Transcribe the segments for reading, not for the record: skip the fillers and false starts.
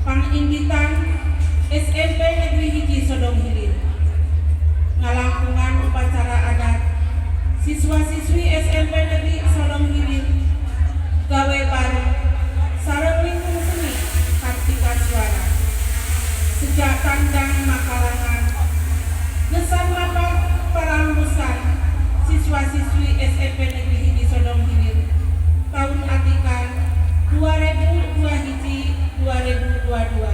Panginggitan SMP Negeri 1 Sodonghilir. Ngalangkungan upacara adat siswa-siswi SMP Negeri Sodonghilir gawe bareng sareng lingkung seni Kartika Suara. Sejak tandang makalangan gesan mapag paralulusan siswa-siswi SMP Negeri 1 Sodonghilir tahun atikan 2021 2022.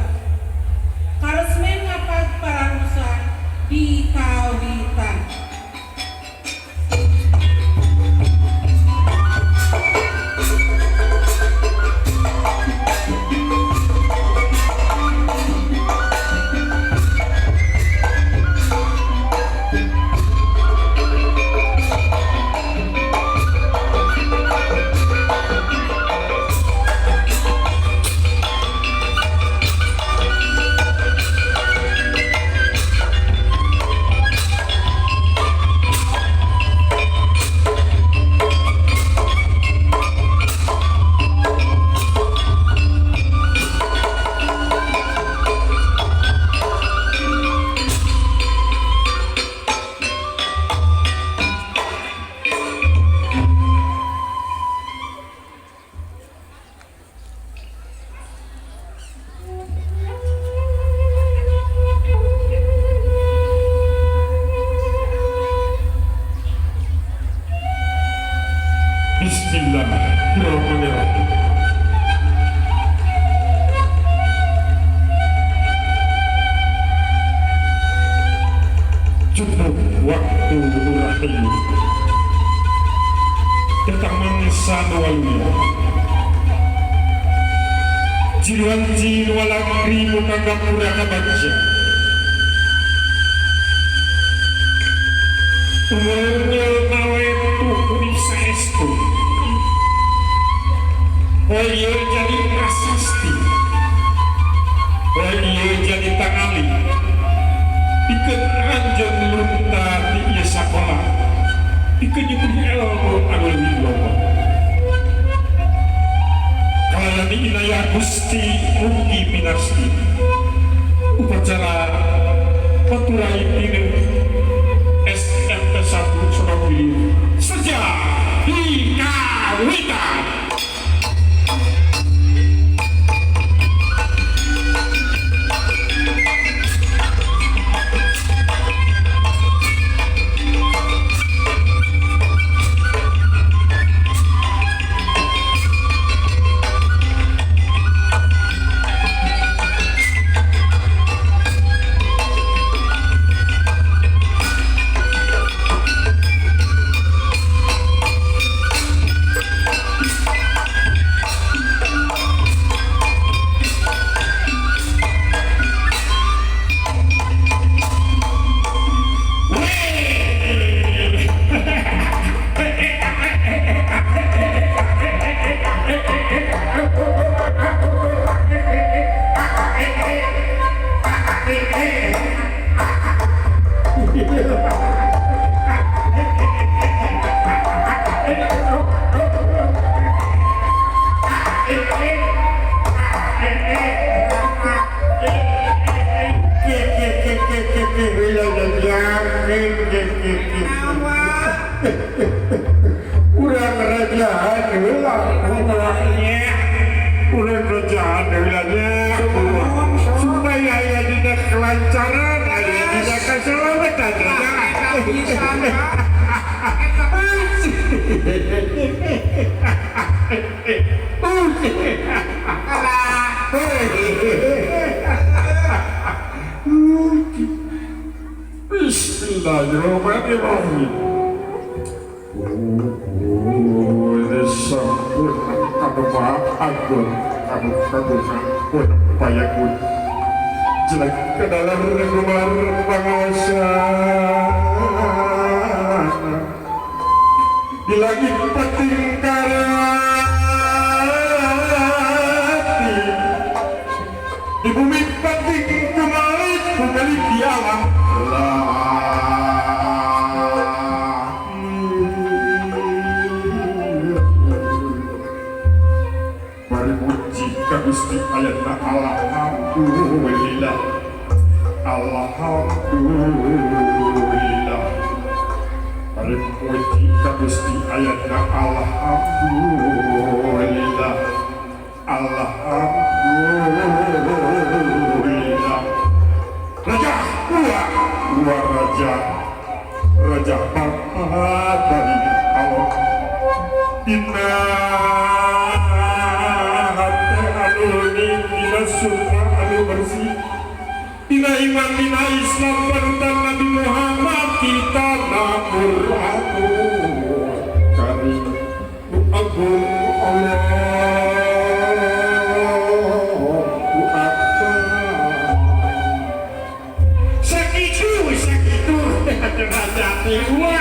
Karesmen ngapag paralulusan di kawitan. Bismillahirrahmanirrahim. Cukup waktu rahayu tentang mangsa waluya Jiwanji walangri muka gapura kabagja Umurnya nawetu urip saestu. Oh iya jadi prasasti, oh iya jadi tangali. Pikeun anjeun lunta di ieu sakola, pikeun nyukup ilmu anu leuwih loba. Kalayan inayah Gusti mugi pinasti. Upacara paturai dina SMP 1 Sodonghilir sejak dikawitan. Urang kerajaan heula nya, urang kerajaan heula nya, supaya aya dina kelancaran, aya dina keselamatan. Bismillahirrahmanirrahim. Jelek ke dalam kumar penguasa di langit penting karati, di bumi penting kembali kembali di alam Mari muji ka Gusti aya ayatna alhamdulillah alhamdulillah bari puji ka Gusti ayatna alhamdulillah alhamdulillah raja dua dua raja raja papat bari Allah dina hate anu dina sukma anu bersih dina iman dina Islam panutan Nabi Muhammad kita nabur aku kari nu agung Allah sakitu sakitu raja dewa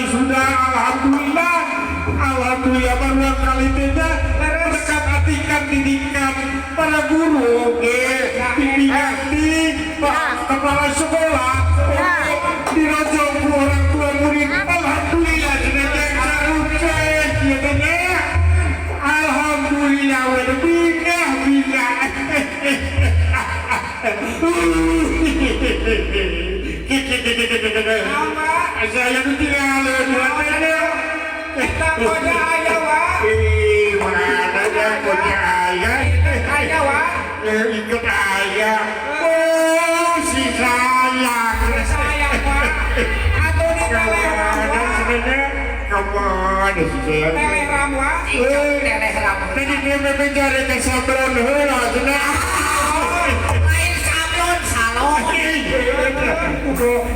sudah alhamdulillah alhamdulillah baru kali tidak berkat atikan didikan para guru pimpinan di kepala sekolah dirojong orang tua murid alhamdulillah alhamdulillah bingah bingah saya itu tidak ada kita koja ayah wa mana ya koja ayah ayah wa ikut ayah oh si sayang sayang wa atau di telegram wa kemana si sayang telegram wa telegram jadi dia mencari ke sablon heula cenah lain sablon salon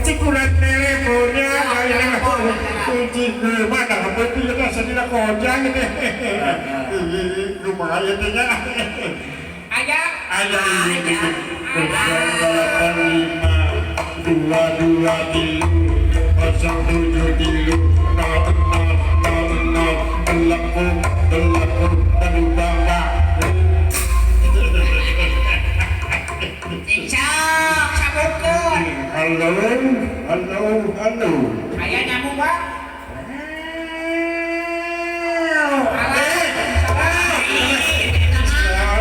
cikuran teleponnya kunci mana betul ya sedina kojang ini kumaha ieu teh nya aya aya ini 8 5 2 2 3 0 7 3 0 0 0 0 8 8 Cicak sabukkeun. Halo, halo, halo. Aya nyamuk, Pak.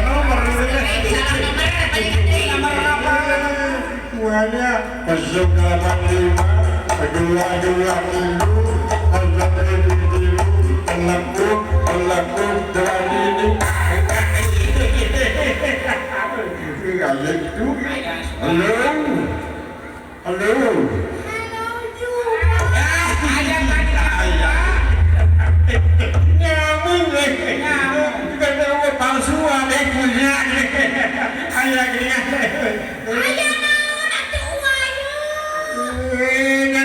Nomor 085 2 2 3 0 7 3 6 6 2 Halo, halo, halo juga. Ayah ayah. Nyamuk, nyamuk. Bukan palsuan, punya. Ayah gini. Ayah naon atuh wayo.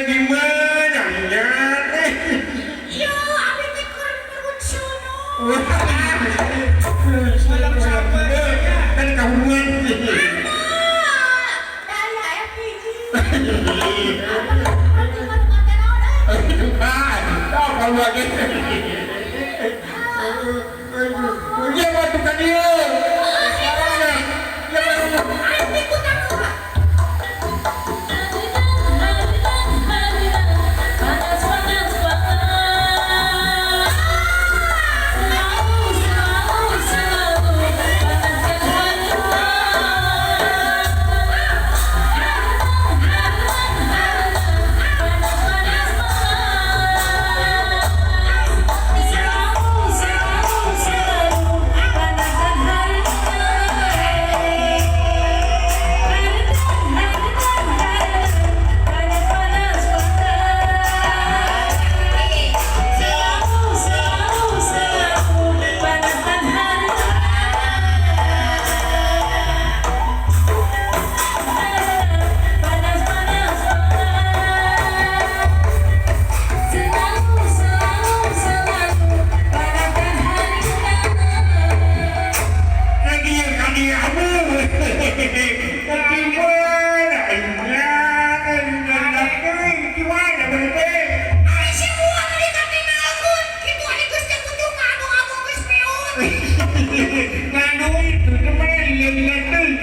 Di mana ya? Yo, abi teh keur nyuwun sono. Kan kahuruan. Panas.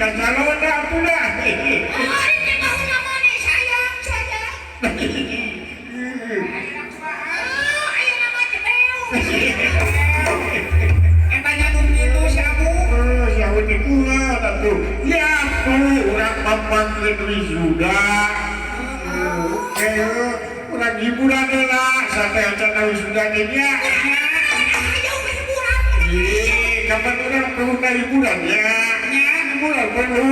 Ka salon atuh dah. Ari teh baheula mah sayang sayang. Ayeuna mah cebeu. Eta nyadun kitu si Abu. Oh, si Abu teh kuat atuh. Ya atuh urang papanggih wisuda. Oke, urang hiburan heula santai acan wisuda teh nya. Ayo hiburan. Ih, kapan urang perlu ka hiburan ya? Hiburan perlu.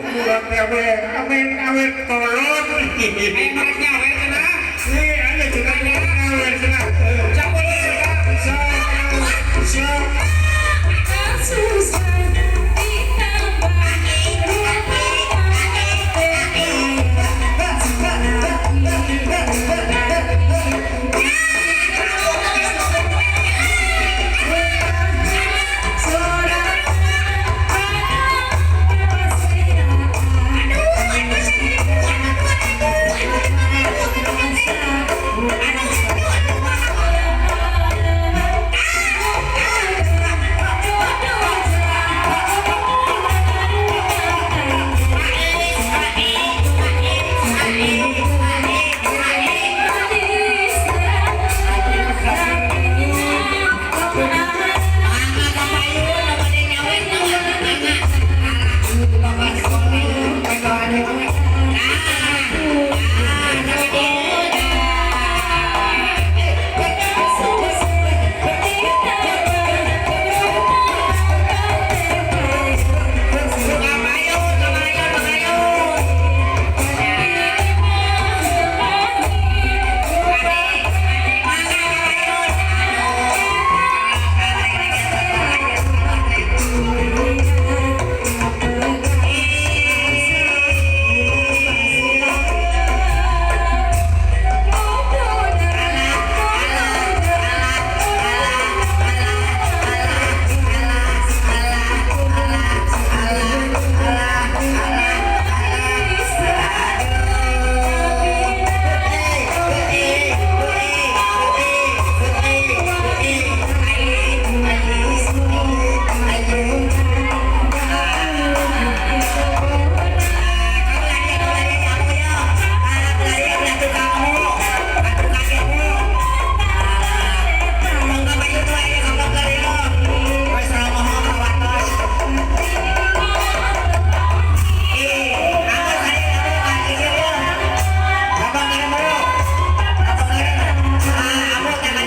Hiburan teh awe awe awe tolong. Aya merek nyawer cenah. Ih, aya cenah nyawer cenah. Sapuluh. Sok, sok. Susah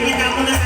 ditambah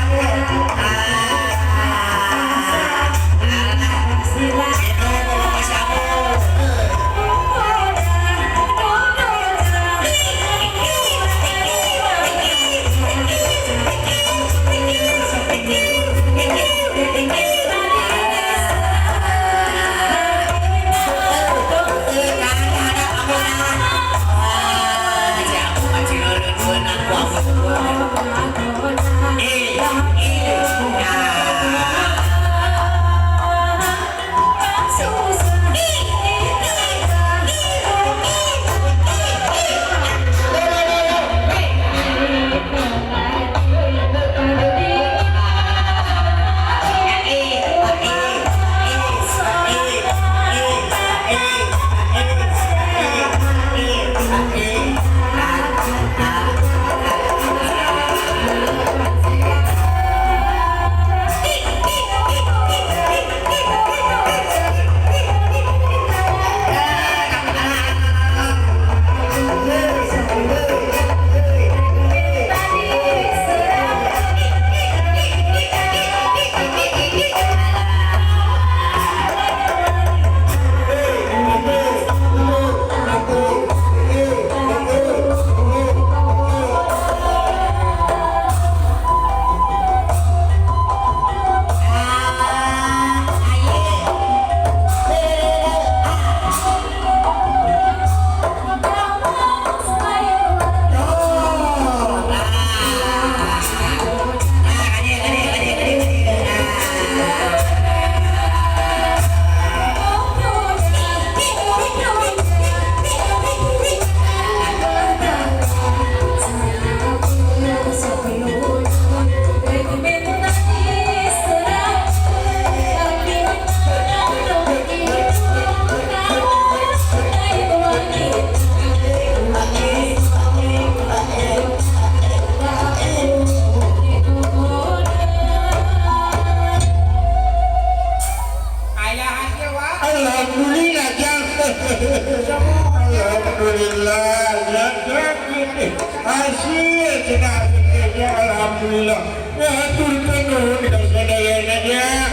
Haturkeun nuhun ka sadayana nya.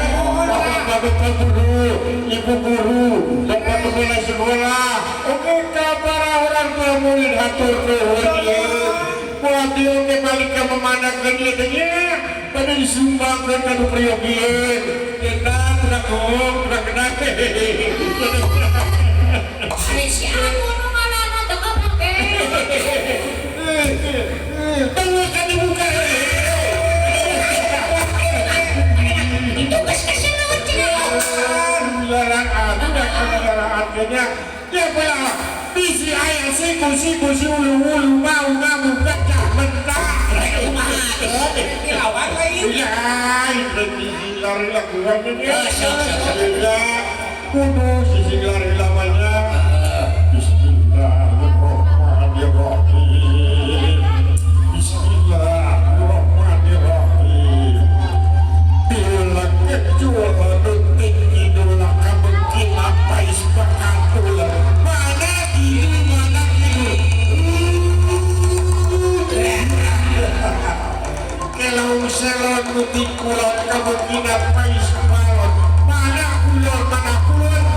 Bapak-bapak guru, ibu guru, bapak kepala sekolah, oke ka para orang tua murid hatur nuhun ieu. Pola dieu ge balik ka memanakeun ieu teh nya. Pada disumbangkeun ka nu priyogieun. Kita kurang bohong, kurang kena. Ari si anu nu ngaranna teu kapake. Tunggu kan dibuka. Itu geus keselut cenah. Laraan, laraan kayaknya. Ya pula, bisi ayah siku siku si ulu ulu mau ngamu pecah mentah. Kumaha teu dilawan lain. Ya, itu bisi lari lakukan ini. Eh, sok, sok, sok. Ya, kudu sisi lari lamanya. Bismillahirrahmanirrahim. Bismillahirrahmanirrahim. Bila kecil detik idola kabeki apa isbakatula. Mana kidul mana kidul. Kelong selon nuti kulon kabeki apa isbalon. Mana kulon mana kulon.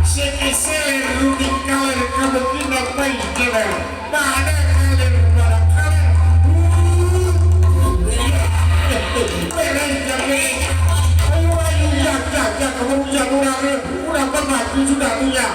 Sekeseler nuti kaler kabeki apa isjeler. Mana kaler mana kaler. Ayo ayo ya ya ya kamu ya udah mati sudah punya.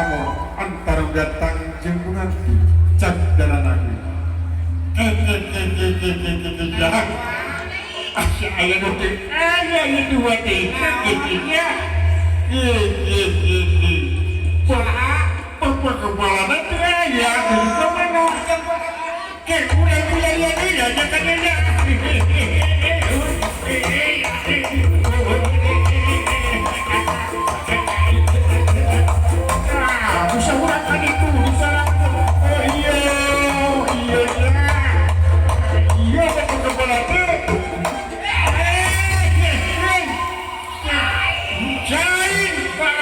pamor antara datang jeung menantu cak daranake. Aya nu teh aya ieu dua teh kitu nya. Bapak kepala teh aya di mana? Ke kurang-kurang ya ya kan ya. Bisa urang itu bisa. Oh iya iya iya bapak kepala teh. Jain pak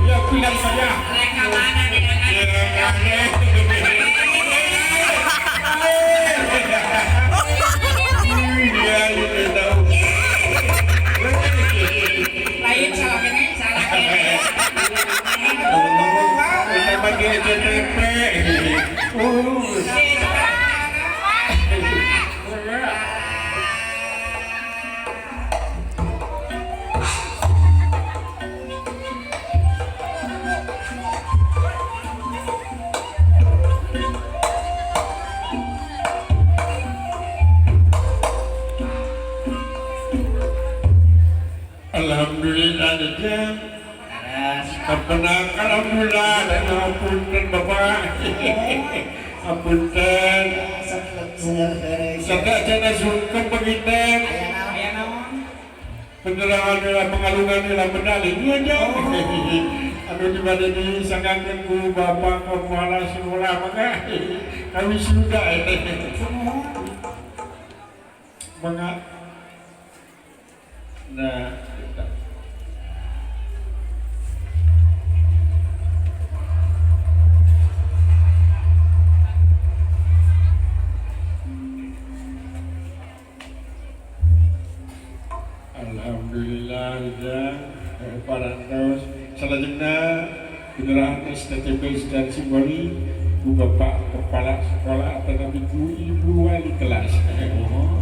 ya bilang saya mereka mana nih? Lain salah kene, salah kene. Kita bagi SCTP. Alhamdulillah aja. Kebenaran alhamdulillah dan apunten Bapak. Apunten. Sada jana sungkem penginten. Penerangan adalah pengalungan adalah medali. Iya jauh. Anu di mana di sanggakeun ku Bapak kepala sekolah maka kami sudah ini. Maka nah kita. Alhamdulillah ya parantos salajengna penyerahan STTP secara simbolik ku Bapak Kepala Sekolah atau ku Ibu Wali Kelas. Alhamdulillah.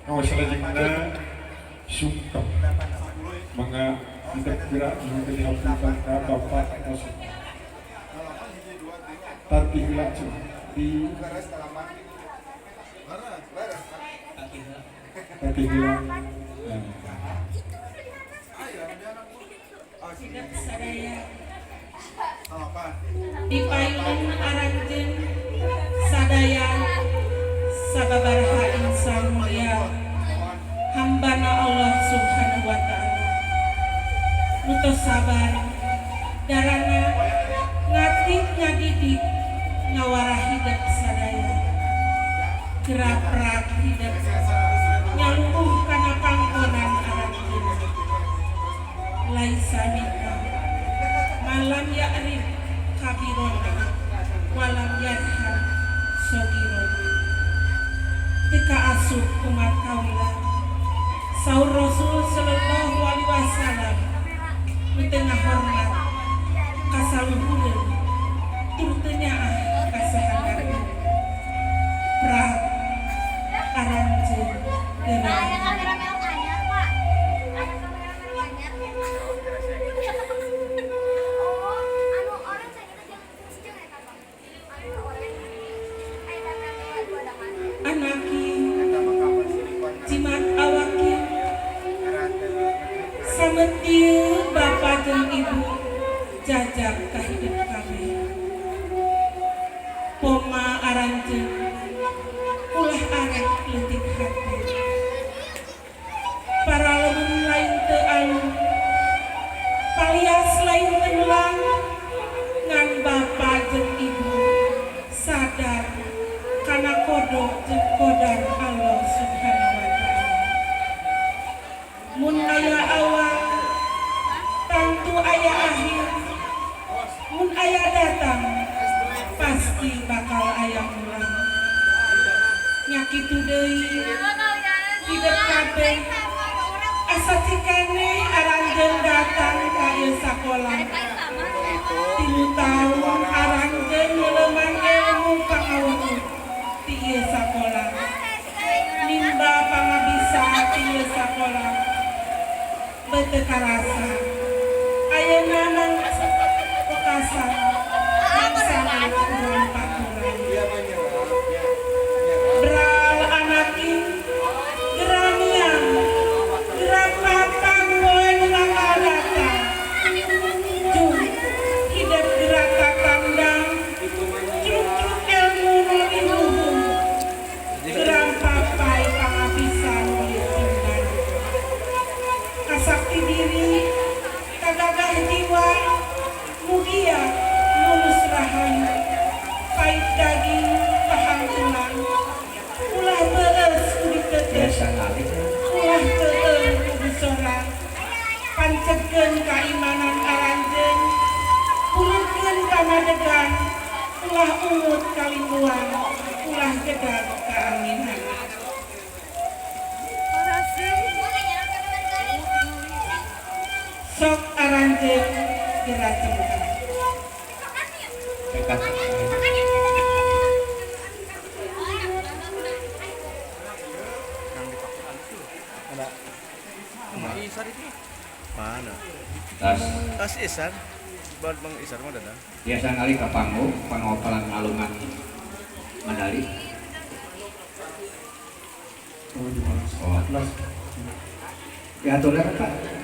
Oh selanjutnya sungkem mangga kita gerak mungkin hapunten ka Bapak atau tadi heula di tadi heula. Sidap sadaya di payun aranjeun sadaya sababaraha insan mulia hambana Allah subhanahu wa ta'ala muto sabar darana ngatik ngadidik ngawarah hidup sadaya geraprak hidup nyaluh kana panggonan aranjeun laisa minna malam ya'rif kabirona walam yarham sogirona. Tika asup umat kaula saur Rasul sallallahu alaihi wasallam di tengah hormat kasaluhureun tur teu nyaah kasahandapeun pra aranjeun geura. Poma aranjeun ulah arek leutik hati. Para lemun lain teu alun, palias lain teu nulang, ngan bapa jeung ibu sadar kana kodo jeung kodar Allah Subhanahu wa taala. Mun aya awal tangtu aya akhir, mun aya datang pasti bakal aya pulang. Nya kitu deui hidup kabeh asa cikene aranjeun datang ka ieu sakola. 3 tahun aranjeun ngeuleman ilmu pangaweung ti ieu sakola. Nimba pangabisa ti ieu sakola. Beuteung karasa ayeuna nang wekasan laksana urang paturan. Beral anaki geramiang gerak patang poe nu bakal datang. Jung hidup gerak kakandang truk-truk ilmu nu liluhung geram papai pangabisa nu timbang. Kasakti diri kagagah jiwa mugia mulus rahayu pait daging pahang tulang ulah beres ku ditetes ulah teueung ku disorang pancegkeun kaimanan aranjeun pulutkeun kamadegan ulah ungut kalimbuan ulah jedag kaanginan. Sok aranjeun geura cengkah. Mana? Tas. Tas Isar. Buat Bang Isar mah dadang. Biasa kali ka panggung, pangopalan ngalungan Mandali. Oh, atlas. Ya aturan Pak.